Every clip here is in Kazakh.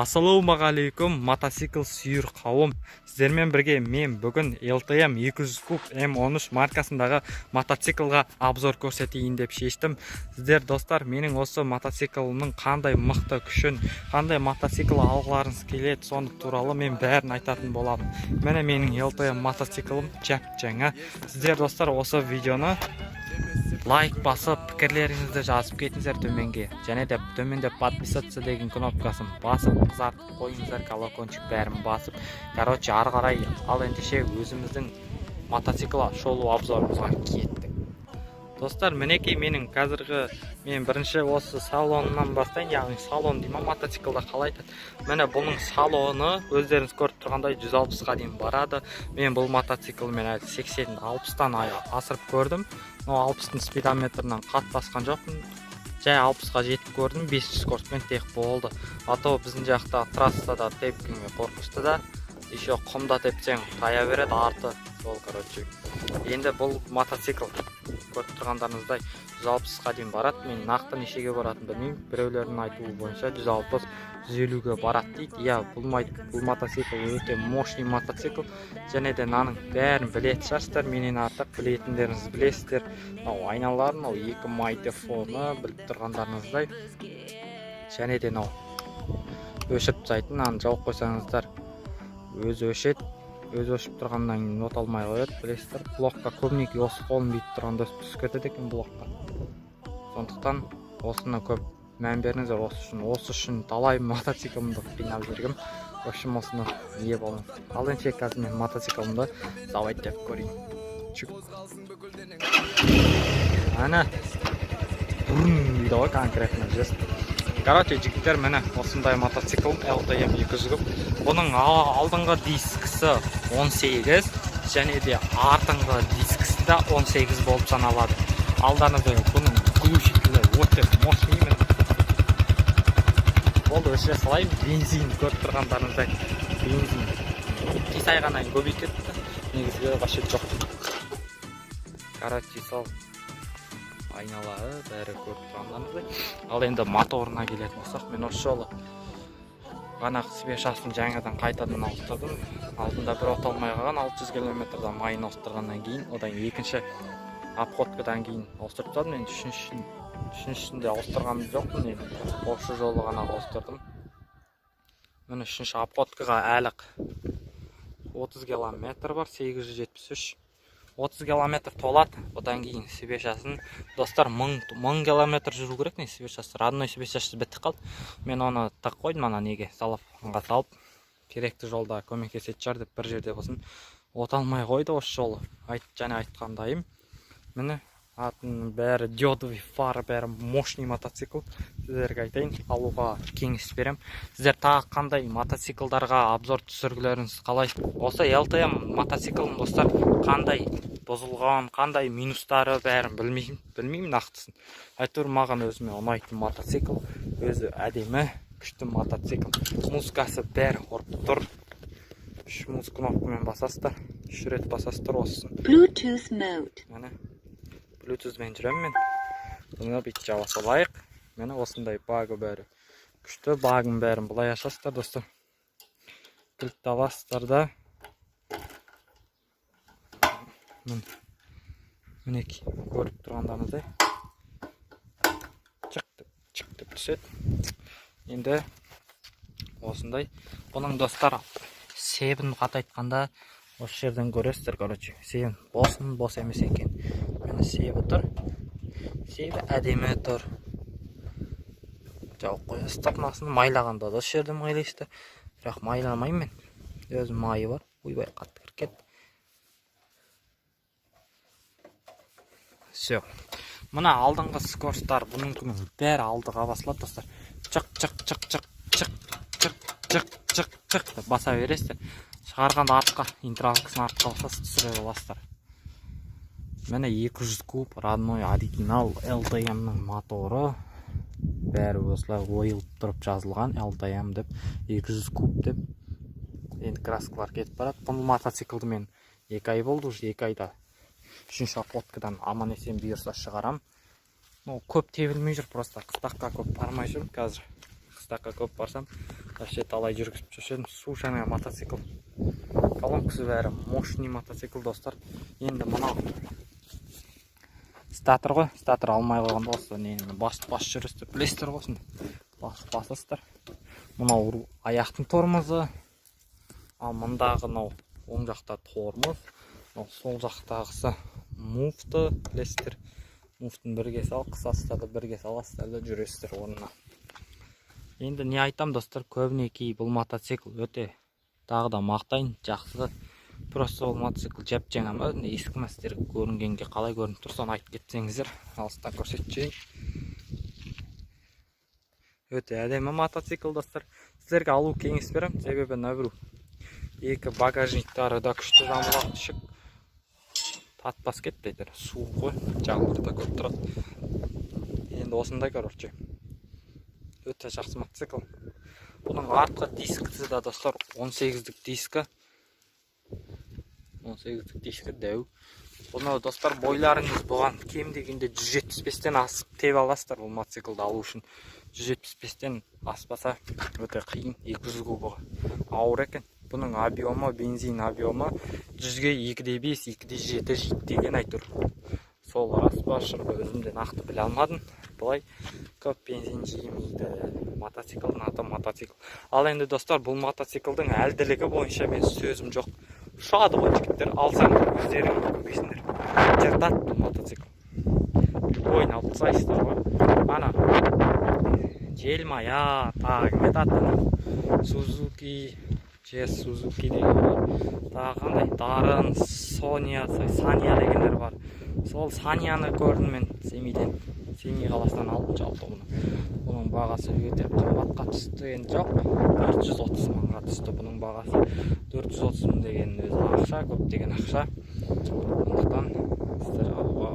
Ассалаумағалейкум, мотоцикл сүйер қауым. Сіздермен бірге мен бүгін LTM 200 куб M13 маркасындағы мотоциклға обзор көрсетейін деп шештім. Сіздер, достар, менің осы мотоциклімнің қандай мықты күшін, қандай мотоцикл алғыларыңыз келеді, соны туралы мен бәрін айтатын боламын. Міне менің LTM мотоциклім жап-жаңа. Сіздер, достар, осы видеоны лайк басып, пікірлеріңізді жазып кетіңіздер төменге. Және де төменде подписаться деген кнопкасын басып, қызартып қойыңыздар, колокольчик бәрін басып. Короче, ары қарай, ал ендеше өзіміздің мотоцикл шолу обзорымызға кеттік. Достар, мінекей менің қазіргі, мен бірінші осы салонынан бастайын, яғни салон деймін, мотоциклда қалай айтады. Міне бұның салоны өздеріңіз көріп тұрғандай 160-қа дейін барады. Мен бұл мотоциклмен әлі 80-60-тан асырып көрдім. Но 60-тың спидометрінен қатты басқан жоқпын. Жай 60-қа жетіп көрдім, 500 скоростьпен тек болды. А то біздің жақта трассада тепкенге қорқынышты да, еще құмда тепсең тая береді арты. Сол, короче. Енді бұл мотоцикл көріп тұрғандарыңыздай 160-қа дейін барады. Мен нақты нешеге баратынын білмеймін. Біреулердің айтуы бойынша 160-150-ге барады дейді. Иә, бұл мотоцикл өте мощный мотоцикл. Және де мынаның бәрін білетін шығарсыздар, менен артық білетіндеріңіз білесіздер. Мынау айналар, мынау екі магнитофоны біліп тұрғандарыңыздай. Және де мынау өшіріп тастайтын, мынаны жауып қойсаңыздар өзі өшеді. Өзі өшіп тұрғаннан кейін от алмай қояды, білесіздер. Блокқа көбінесе осы қолын бүйтіп тұрғанда түсіп кетеді екен блокқа. Сондықтан осыны көп мән беріңіздер, осы үшін талай мотоциклімді қинап жүргем. В общем, осыны ие болыңыз. Ал ендеше қазір мен мотоциклімді заводить деп көрейін. Чүк. Ана. Брум дейді ғой, конкретно жест. Короче, жігіттер, міне осындай мотоцикл LTM 200 куб. Бұның алдыңғы дискісі 18, және де артыңғы дискісі де 18 болып саналады. Алдарыңызда бұның глушителі өте мощный. Міне. Болды, өшіре салайын. Бензин көріп тұрғандарыңыздай бензин қисайғаннан кейін көбейіп кетті. Негізгі вообще жоқ. Короче, сол айналары бәрі көріп тұрғандарыңыздай. Ал енді моторына келетін болсақ, мен осы жолы ғана свечасын жаңадан қайтадан ауыстырдым. Алдында бір от алмай қалған 600 километрда майын ауыстырғаннан кейін, одан екінші обходкадан кейін ауыстырып тастадым. Енді үшіншісінде ауыстырған жоқпын, енді осы жолы ғана ауыстырдым. Міне үшінші обходкаға әлі 30 километр бар, 873. 30 километр толады. Одан кейін свечасын, достар, 1000 километр жүру керек. Не свечасы, родной свечасы бітіп қалды. Мен оны тығып қойдым ана неге, салафанға салып, керекті жолда көмектесетін шығар деп бір жерде болсын. От алмай қойды осы жолы. Және айтқандайым, міне атының бәрі диодовый фары, бәрі мощный мотоцикл. Сіздерге айтайын, алуға кеңес берем. Сіздер тағы қандай мотоциклдарға обзор түсіргілеріңіз қалай? Осы LTM мотоциклін, достар, қандай бұзылған, қандай минустары бәрін білмеймін нақтысын. Әйтеуір маған өзіме ұнайтын мотоцикл, өзі әдемі, күшті мотоцикл. Музыкасы бәрі ұрып тұр. 3 муз кнопкамен басасыздар, 3 рет басасыздар осысын. Bluetooth mode. Міне Bluetooth-мен жүремін мен. Бұны бүйтіп жаба салайық. Міне осындай багы бәрі күшті. Багын бәрін былай ашасыздар, достар. Кілтті аласыздар да. Мінекей көріп тұрғандарыңыздай. Чық деп, чық деп түседі. Енді осындай. Бұның, достар, себін қатайтқанда осы жерден көресіздер, короче. Себін босын, бос емес екен. Міне себі тұр. Себі әдемі тұр. Жауып қоясыздар мынасын. Майлағанда да осы жерде майлайсыздар. Бірақ майламаймын мен. Өз майы бар. Ойбай, қатты кіріп кетті. Все. Мына алдыңғы скоростар, бұныңкінің бәрі алдыға басылады, достар. Чық, чық, чық, чық, чық, чық, чық, чық, чық деп баса бересіздер. Шығарғанда артқа, нейтралкасын артқа басасыз, түсіре аласыздар. Міне 200 куб родной оригинал LTM-нің моторы. Бәрі осылай ойылып тұрып жазылған LTM деп, 200 куб деп. Енді краскалар кетіп барады. Бұл мотоциклді мен 2 ай болды уже, 2 айда үшінші обходкадан аман есен бұйырса шығарам. Но көп тебілмей жүр, просто қыстаққа көп бармай жүрмін қазір. Қыстаққа көп барсам, Вообще талай жүргізіп жүруші едім. Су жаңа мотоцикл. Колонкасы бәрі мощный мотоцикл, достар. Енді мынау статор ғой, статор алмай қойғанда осы нені басып басып жүресіздер, білесіздер ғой, осыны басып басасыздар. Мынау аяқтың тормозы, ал мындағы мынау оң жақта тормоз, мынау сол жақтағысы муфты, білесіздер. Муфтын бірге салып қысасыздар да, бірге саласыздар да жүресіздер орнына. Енді не айтам, достар, көбінекей бұл мотоцикл өте тағы да мақтайын, жақсы. Просто ол мотоцикл жап жаңа ма, ескі ма, сіздерге көрінгенге қалай көрініп тұр, соны айтып кетсеңіздер, алыстан көрсетіп жіберейін. Өте әдемі мотоцикл, достар. Сіздерге алу кеңес беремін, себебі мына біреу екі багажниктары да күшті жамылады, ішік татпас кетті әйтеуір, су ғой, жаңбыр да көп тұрады. Енді осындай, короче, өте жақсы мотоцикл. Бұның артқы дискісі да, достар, 18-дік дискі. 18-дік дискі дәу. Бұны, достар, бойларыңыз бұған кем дегенде 175-тен асып тебе аласыздар бұл мотоциклді алу үшін. 175-тен аспаса өте қиын, 200 кубығы ауыр екен. Бұның объемы, бензин объемы 100-ге 2,5, 2,7 жейді деген әйтеуір. Сол рас па, шын ба, өзім де нақты біле алмадым. Былай көп бензин жемейді. Мотоциклдің аты мотоцикл. Ал енді, достар, бұл мотоциклдің әлділігі бойынша мен сөзім жоқ. Ұшады ғой, жігіттер, алсаң өздерің өкінбейсіңдер. Жыртады бұл мотоцикл. Любойын алып тастайсыздар ғой. Ана желмая, тағы кім еді аты? Сузуки, Джес Сузуки деген бар. Тағы қандай? Дарын, Сония, Сания дегендер бар. Сол Санияны көрдім мен Семейден. Семей қаласынан алдым жалпы бұны. Бұның бағасы өте қымбатқа түсті енді, жоқ. 430 мыңға түсті бұның бағасы. 430 мың деген өзі ақша, көп деген ақша. Сондықтан сіздер алуға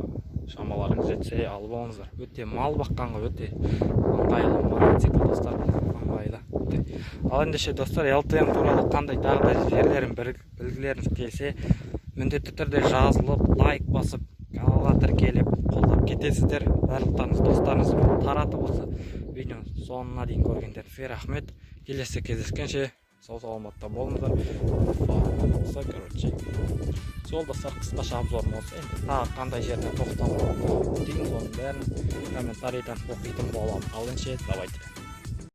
шамаларыңыз жетсе, алып алыңыздар. Өте мал баққанға өте ыңғайлы мотоцикл, достар, ыңғайлы өте. Ал ендеше, достар, LTM туралы қандай тағы да жерлерін білгілеріңіз келсе, міндетті түрде жазылып, лайк басып, каналға тіркеліп, қолдап кетесіздер. Барлықтарыңыз достарыңызбен таратып, осы видеоны соңына дейін көргендеріңізге рахмет. Келесі кездескенше сау саламатта болыңыздар. Болса, короче, сол, достар, қысқаша обзорым осы. Енді тағы қандай жеріне тоқталып өтейін, соның бәрін комментарийдан оқитын боламын. Ал ендеше, давайте.